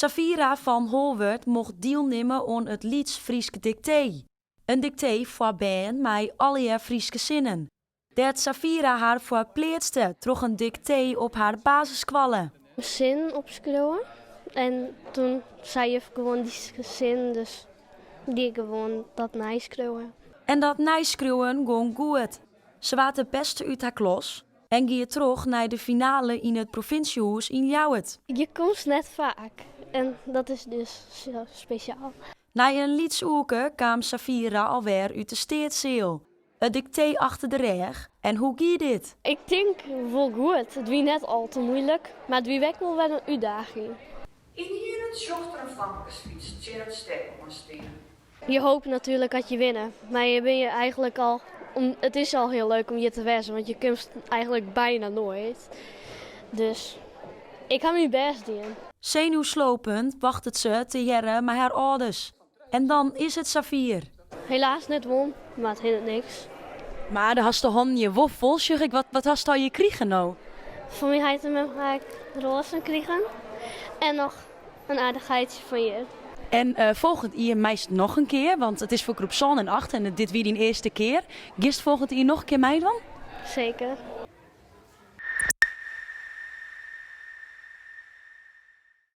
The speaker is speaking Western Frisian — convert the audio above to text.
Safira fan Holwert mocht dielnimme oan it Lyts Frysk Diktee. In diktee foar bern mei allegear Fryske sinnen. Dêr't Safira har foar pleatste troch in diktee op har basisskoalle. Sin opskriuwe en toen sei juf gewoan dy sin, dus die ik gewoan dat neiskriuwen. En dat neiskriuwen gong goed. Se waard de bêste út har klas en gie troch nei de finale yn it provinsjehûs yn Ljouwert. Je komst net faak en dat is dus sa spesjaal. Nei in lyts oerke kaam Safira alwer út de steatsseal. It diktee achter de rêch en hoe gie dit? Ik tink wol goed. It wie net al te muoilik, mar it wie ek wol wer in útdaging. Ynienen sjocht er in famkesfyts tsjin it stek oan stean. Je hope natuerlik dat je winne, mar je binne eigenlik al, om, it is al hiel leuk om hjir te wêzen, want je komst eigenlik byna noait. Dus ik ha myn bêst dien. Senuwslopend wachtet se tegearre mei har âlders. En dan is it safier. Helaas net wûn, mar it hinderet niks. Mar do hast de hannen hjir wol fol, sjoch ik. Wat hast al hjir krigen no? Fan myn heit en mem ha ik roazen krigen en noch in aardichheidsje fan hjir. En folgjend jier meist noch in kear, want it is foar groep sân en acht en dit wie dyn earste kear. Giest folgjend jier noch in kear meidwaan? Seker.